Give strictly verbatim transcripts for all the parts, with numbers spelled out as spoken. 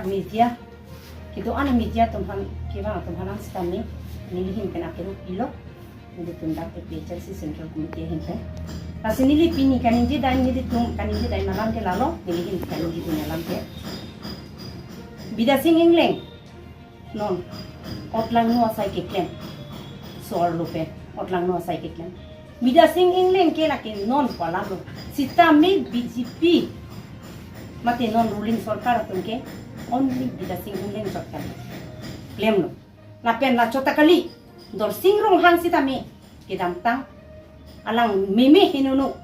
Media, kedo-an media atum aphan, kevang atum aphan nang sitame, nelihin pen akeru pilo, nelitum dak A P H L C Central Committee ahin pen. Lasi neli pini kaningje dai, nelitum kaningje dai alam ke lalo, nelihin kaningje dai alam ke. Bidya Sing Engleng, non, otlangno asai keklem, so-arlo pen, otlangno asai keklem. Bidya Sing Engleng ke lake non pu alam lo. Sitame B J P mate non ruling sorkar atum ke only Bidya Sing Engleng chot kali klemlo. Lapen la chot ta kali, Dorsing Ronghang sitame kedamtang alang meme henono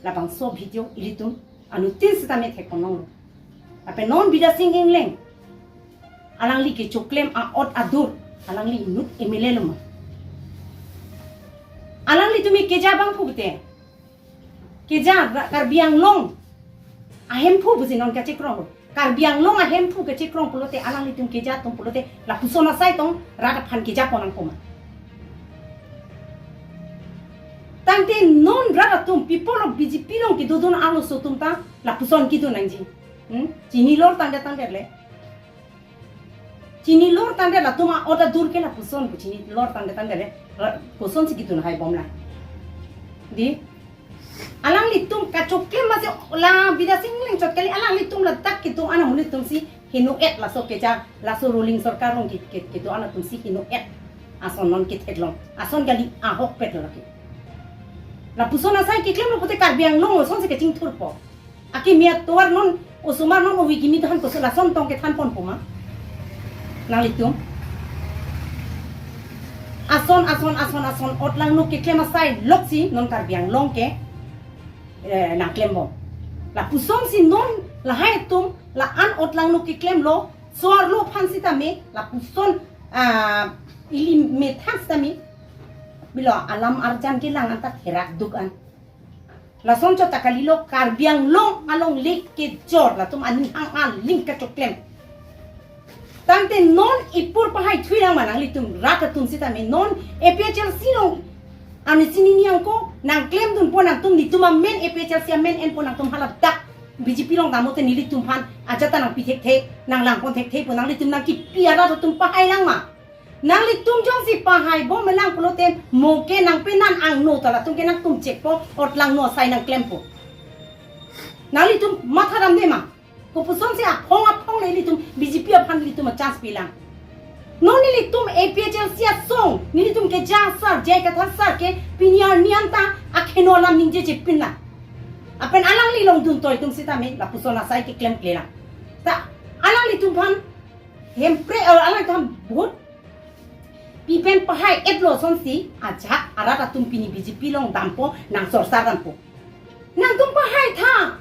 labangso video ilitum anuttin sitame thekponlonglo. Lapen non Bidya Sing Engleng, alangli kechoklem a-ot adur, alangli inut M L A lo ma? Alanglitum keja abang pute, keja ra-, Karbi Anglong ahemphu pusi non kachekrong lo. Karbi Anglong ahemphu kachekrong pulote, alanglitum keja atum pulote, lapuson asai tong rat aphan kejapon nangkok ma? Tangte non rat atum, people of B J P along kedodun arloso atum ta lapuson kedun nangji. Hmm? Chinilor tangdet tangdet le. Chinilor tangdet, latum a-ot adur ke lapuson pu chinilor tangdet tangdet le. Ra-, kosonsi kedun haibom la? Dei, alanglitum kachoklem masi la Bidya Sing Engleng chot kali, alanglitum ladak kedo-an amonit atum si heno-et, laso keja, laso ruling sorkar along ke, ke, kedo-an atum si heno-et. Ason non ketheklong. Ason kali, ahokpet lo lake. Lapuson asai keklemlo pute Karbi Anglong osonsi kachingthurpo. Akimi atovar non, osomar non ovi kimi than koson lason tong kethanponpo ma nanglitum? Ason, ason, ason, ason otlangno keklem asai loksi non Karbi Anglong ke, eh, nangklembom. Lapusonsi non lahai atum la-an otlangno keklemlo, so-arlo aphan sitame lapuson, ah, ili methang sitame, bilo alam arjan kelang anta therak duk an. Lason chot ta kalilo, Karbi Anglong alongle kejor, latum aning hang aling kachoklem. Tangte non ipur pahai thuilang ma nanglitum rat atum sitame, non A P H L C along ani sini niang ko nangklemdunpo nangtum, netum amen, A P H L C amen enpo nangtum, haladak B J P along damote nelitum aphan ajat ta nangpi thekthe, nanglangpon thekthe pu nanglitum nangkipi arat atum pahailang ma? Nanglitum jongsi pahaibom lang pulote mo ke nangpenan angno ta latum ke nangtum chekpo, otlangno asai nangklempo. Nanglitum matha damde ma? Kopusonsi aphong aphong le ilitum B J P aphan ilitum a-chance pilang? Non nelitum A P H L C asong, nelitum keja asar, J I Kathar sar ke pini arni anta akheno alam ningjeje pinlang. Lapen alangli longdun toi atum sitame lapuson asai keklemklelang. Ta alanglitum aphan Hemprek, eh, alang tham vote pipen pahai-etlo asonsi ajahak arat atum pini B J P along dampo, nangsorsar dampo. Nangtum pahaitha.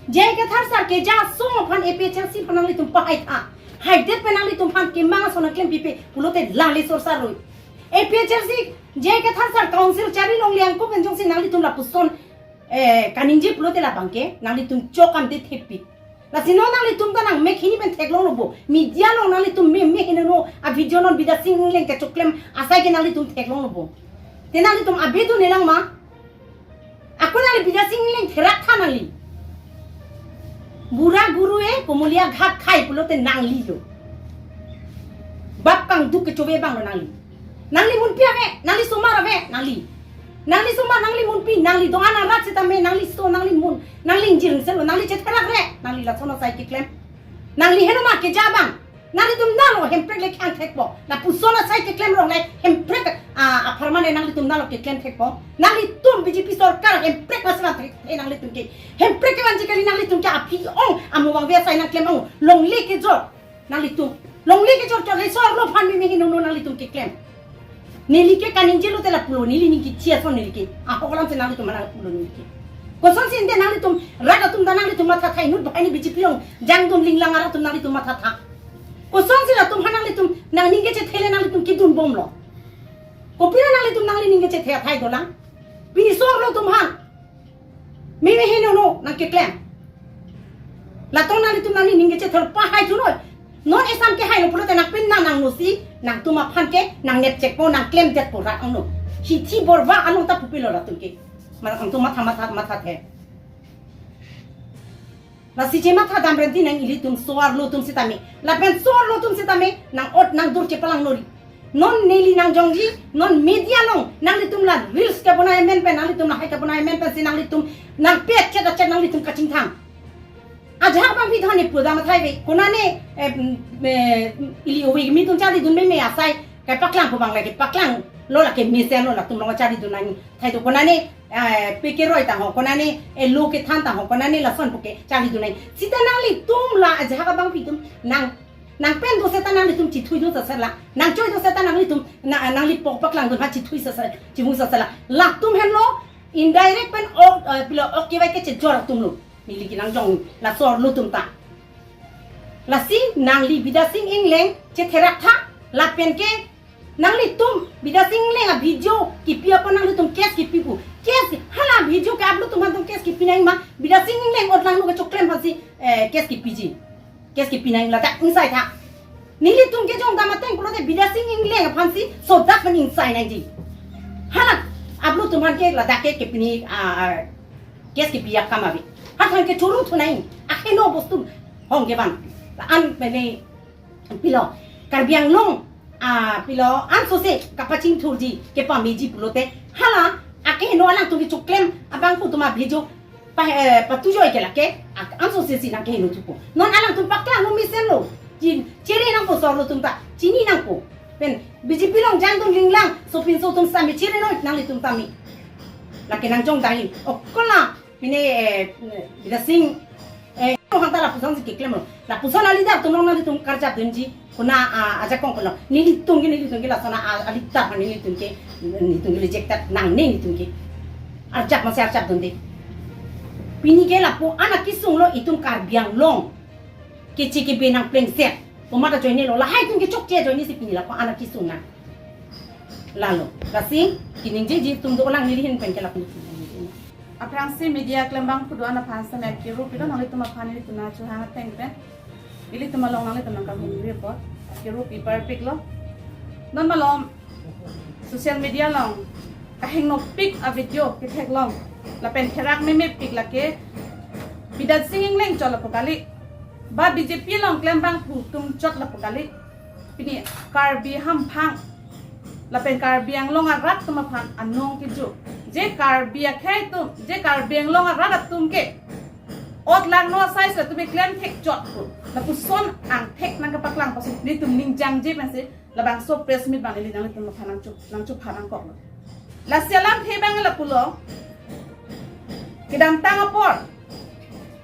J I Kathar sar keja asong aphan, A P H L C aphan nanglitum pahaitha. Haidet pen nanglitum aphan kemang ason nangklempipe pulote lale sorsar roi. A P H L C, J I Kathar sar council chari longle angko pen jongsi nanglitum lapuson, eh, kaningje pulote labang ke nanglitum chokam de thepi. Lasi non nanglitum ta nangmek hini pen theklonglo bo. Media along nanglitum meme henono a-video non Bidya Sing Engleng kechoklem asai ke nanglitum theklonglo bo. Te nanglitum abedunnelang ma? Ako nangli Bidya Sing Engleng therak tha nangli. Bura guru e Komolia Ghat khai pulote nanglilo. Bap kangduk kechove abanglo nangli. Nangli munpi ave, nangli somar ave, nangli. Nangli somar, nangli munpi, nangli do-an arat sitame, nangli so, nangli mun, nangli ingjir ingselo, nangli chetherak re, nangli lason asai keklem. Nangli heno ma keja abang. Nanglitum nalo Hemprek le khan thekpo. Lapuson asai keklem rong le Hemprek, ah, apharman le nanglitum nalo keklem thekpo. Nanglitum B J P sorkar Hemprek masma thek, eh, nanglitum ke. Hemprek kevanji kali nanglitum ke aphi ong, amo vangve asai nangklem ong. Longle kejor. Nanglitum longle kejor chot le so-arlo aphan meme henono nanglitum keklem. Neli ke kaningje lote lapulo, neli ning kichi ason neli ke. Ahok alam si nanglitum mana pulo neli ke. Kosonsi ante nanglitum rat atum ta nanglitum mathatha, inut bahai ni B J P along jangdun linglang arat atum nanglitum mathatha. Kosonsi latum aphan nanglitum nangning kechethe le nanglitum kedunbomlo? Kopilo nanglitum nangli ning kechethe athai dolang? Pini so-arlo atum aphan meme henono nangkeklem. Latum nanglitum nangli ning kechethe pahai thunoi. Non esam kehailo pulote nangpenan angno si nangtum aphan ke nangnepchekpo, nangklemdetpo rat angno. Hithi borva along ta pupilo latum ke. Mana nangtum matha matha mathathe. Lasi chematha dam renti nang ilitum so-arlo atum sitame. Lapen so-arlo atum sitame nang-ot nangdur chepalang nori. Non neli nangjongji, non media along nanglitum la reels kebonai amen pen, nanglitum lahai kebonai amen pensi nanglitum nangpet chet achet nanglitum kachingthang. Ajahak abangpi thani pudam athai ve. Konane, eh, mm, eh, ili ove kimi atum charlidun meme asai. Kapaklangpo abang lake paklanglo, lake mesenlo, latum along charlidun nang. Thai to konane, eh, peke roi tangho, konane, eh, lo kethan tangho, konane lason puke charlidun nang. Sita nanglitum la ajahak abangpi atum nang, nangpen do seta nanglitum chithui do sasela. Nangchoi do seta nanglitum, na, nangli pok paklangdun ha chithui sasa, chimung sasela. Latum henlo, indirect pen ok, eh, pilo ok kevai kechejor atumlo. Neli kenangjong la so-arlo atum ta. Lasi nangli Bidya Sing Engleng chetherak tha, lapen ke nanglitum Bidya Sing Engleng a-video kipi apot nanglitum case kipi pu. Case, hala video ke-upload atum aphan atum case kipi nang ma, Bidya Sing Engleng otlangno kechoklem aphansi, eh, case kipiji. Case kipi nang ladak ingsai tha. Nelitum kejong dam ateng pulote Bidya Sing Engleng aphansi sodak pen ingsai nangji. Hala upload atum aphan ke ladak ke kepini, ah, ah, case kipi akam ave. Hathan ke churu thu nang. Akeno bostu hong kevan. La-an mene pilo Karbi Anglong, ah, pilo ansose kapachingthurji kepameji pulote hala akeno alangtum kechoklem abangphu atum a-video pa, eh, patujoi ke lake, ak-, ansose si nangkeheno thupo. Non alangtum paklanglo mesenlo. Chin, chere nangpo so-arlo atum ta, chini nangpo. Pen B J P along jangdun linglang, sopinso atum sami chere noi nanglitum tami. Lake nangjong dangin. O kola, mene, eh, Bidya Sing, eh, no hanta lapusonsi keklemlo. Lapuson a-leader atum along nanglitum karjap dunji. Kona, ah, ajakong kono. Nelitum ke, nelitum ke lason a, a-leader aphan nelitum ke, nelitum ke rejected nangne nelitum ke. Arjap masi arjap dunde. Pini ke lapu-an akesunglo itum Karbi Anglong. Keche kebe nangplengset. Komat ajoinelo. Lahai atum ke chokche ajoine si pini lapu-an akesung nang. Lalo. Lasi, keningjeji atum dolang neli ahin pen ke lapu. Aphrangsi media klembang phu do-an aphan sami akiru pilo nanglitum aphan nelitum nangchohang ateng pen. Ilitum along nanglitum nangkahumri apot. Akiru pipar piklo. Non malom social media along kahengnopik a-video ketheklong. Lapen therak memepik lake Bidya Sing Engleng chot lapu kali. Ba B J P along klembang phu atum chot lapu kali. Pini Karbi hamphang lapen Karbi Anglong arat atum aphan anong keju. Je Karbi akhei atum, je Karbi Anglong arat atum ke otlangno asai si latum keklem thek chot pu. Lapuson angthek nangkepaklang apotsi nelitum ningjangje pensi labangso press meet abang neli nanglitum aphan nangcho, nangchopha nangkoklo. Lasi alamthe abang lapulo. Kedamtang apor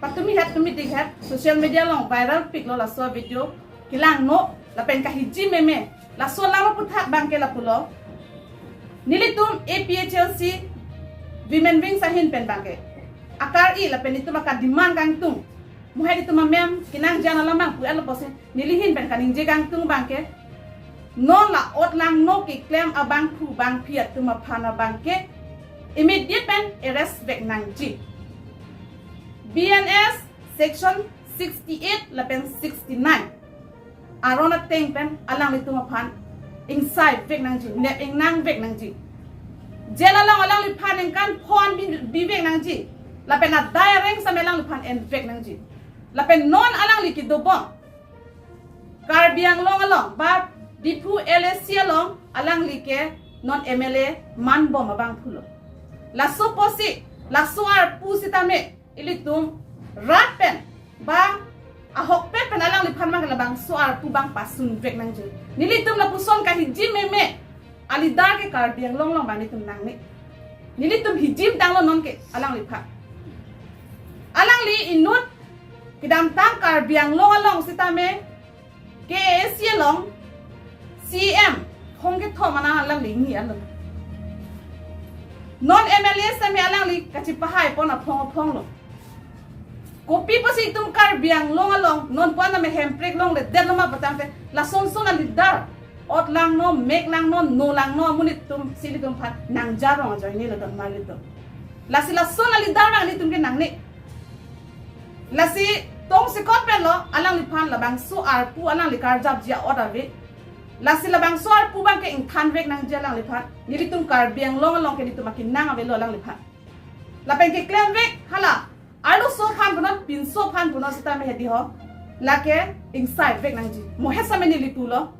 patumi het tumi dikhet social media along viral piklo laso video. Kelangno lapen kahiji meme. Laso alam aphuthak abang ke lapulo. Nelitum A P H L C Women Wings ahin pen abang ke akar-i lapen itum aka-demand kangtung. Muhai itum amem kenangjan alam abang pu-etlo apotsi neli ahin pen kaningje kangtung abang ke. Non la otlangno keklem abangphu bangphi atum aphan abang ke immediate pen arrest vek nangji. B N S section sixty-eight lapen sixty-nine aron ateng pen alanglitum aphan ingsai vek nangji, nep ingnang vek nangji. Jail along alangliphan ningkan pho an bi, bi vek nangji. Lapen adai areng sami alangliphan en vek nangji. Lapen non alangli kedobom Karbi Anglong along ba Diphu L A C along alangli ke non M L A manbom abangphulo. Laso apotsi, laso arpu sitame ilitum rat pen ba ahokpet pen alangliphan mang labangso arpu abang pasun vek nangji. Nelitum lapuson kahiji meme a-leader ke Karbi Anglong along abang nelitum nangne. Nelitum hijim tanglo non ke alangliphan. Alangli inut kedamtang Karbi Anglong along sitame K A A C along C E M hong kethom ana alangli ni alo. Non M L A sitame alangli kachipahai pon aphong aphonglo. Kopi apotsi itum Karbi Anglong along non pu ana me Hemprek longledetlo ma pu tangte lasonson a-leader otlangno, meklangno, nolangno amonit atum si ilitum aphan nangjarong ajoinelo don ma ilitum. Lasi lason a-leader abang ilitum ke nangne. Lasi tongsekot penlo alangliphan labangso arpu alangli karjapji a-ot ave. Lasi labangso arpu abang ke ingthan vek nangji alangliphan. Nelitum Karbi Anglong along ke nelitum akenang avelo alangliphan. Lapen keklem vek hala Arloso aphan punon, pinso aphan punon sitame hedi ho. Lake ingsai vek nangji. Mohet sitame neli pulo.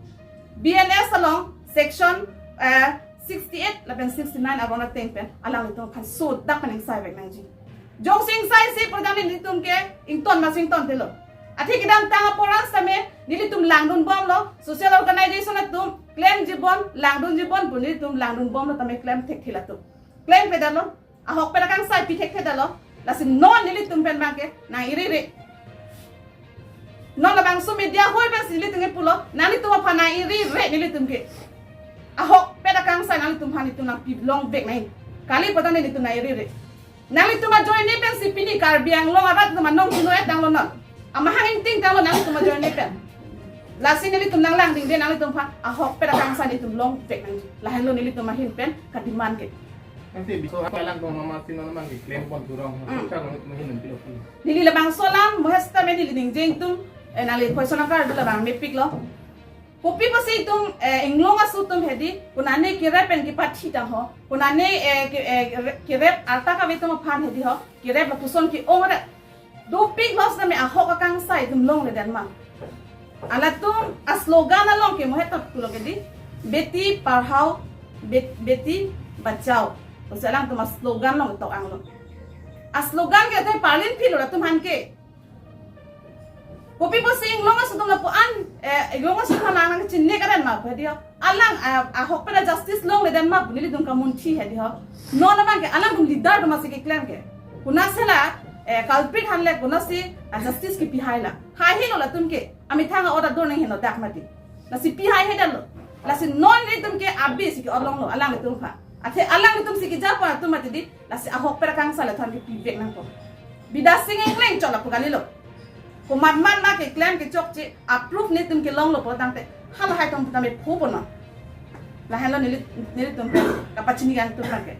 B N S along section, eh, sixty-eight lapen sixty-nine arong ateng pen alanglitum aphan sodak pen ingsai vek nangji. Jongsi ingsai si prodang nelitum ke ington ma si ingtontelo. Athe kedamtang apor an sitame nelitum langdunbomlo, social organization atum klemjibom, langdunjibom pu nelitum langdunbomlo tame klem thekthela atum. Klempedetlo, ahokpet akangsai pi thekthedetlo. Lasi non nelitum pen abangke nang-irire. Non labangso media hoi pensi nelitum ke pulo, nanglitum aphan nang-irire nelitum ke. Ahokpet akangsai nanglitum aphan nelitum nangpi long vek nang. Kali prodang nelitum nang-irire. Nanglitum ajoine pensi pini Karbi Anglong arat atum anong chino-et tanglo non. Amahang ingting tanglo nanglitum ajoine pen. Lasi nelitum nanglang dingde nanglitum aphan ahokpet akangsai nelitum long vek nangji. Lahenlo nelitum ahin pen kademand ke. Nanti bisa apa lang dong mama sino naman di klem pon turong. Hmm. Sa nang itu mahin nanti lo. Neli labangso alam, mohet sitame neli ningjeng atum, eh, nangli question akar dula bang mepiklo. Kopi pusi itum, eh, inglong aso atum hedi, konane kerep pen kepathi tang ho, konane, eh, ke-, eh, re-, kerep arta kave atum aphan hedi ho, kerep lapuson ke-ong re. Dopiklo sitame ahok akangsai itum longledet ma. Halatum aslogan along ke mohet ta pulo ke di, "Beti padhao, bet-, beti bachao." Pusi alangtum aslogan along tok anglo. Aslogan ke te parlin philo latum aphan ke. Kopi pusi inglong aso atum lapu-an, eh, inglong aso atum nang nangchinine karen ma pu hedi ho. Alang, ah, ahokpet ajustice longledet ma pu nelitum kamunthi hedi ho. Non abangke alangtum leader atum asi keklem ke. Konat sela, eh, culprit aphan le konatsi, ah, justice kepi hai la. Haihelo latum ke. Amethang a-order do nang heno dak mati. Lasi pi haihedetlo. Lasi non nelitum ke abi si ke-ot longlo alanglitum aphan. Athe alanglitum si keja pa atum mati di. Lasi ahokpet akangsai latum aphan kepi vek nangpo. Bidya Sing Engleng chot lapu kalilo. Komatmat ma keklem kechokche approve nelitum kelonglo pulotangte halahai atum tame phu pono. Lahenlo neli, nelitum kapachini kan atum ke.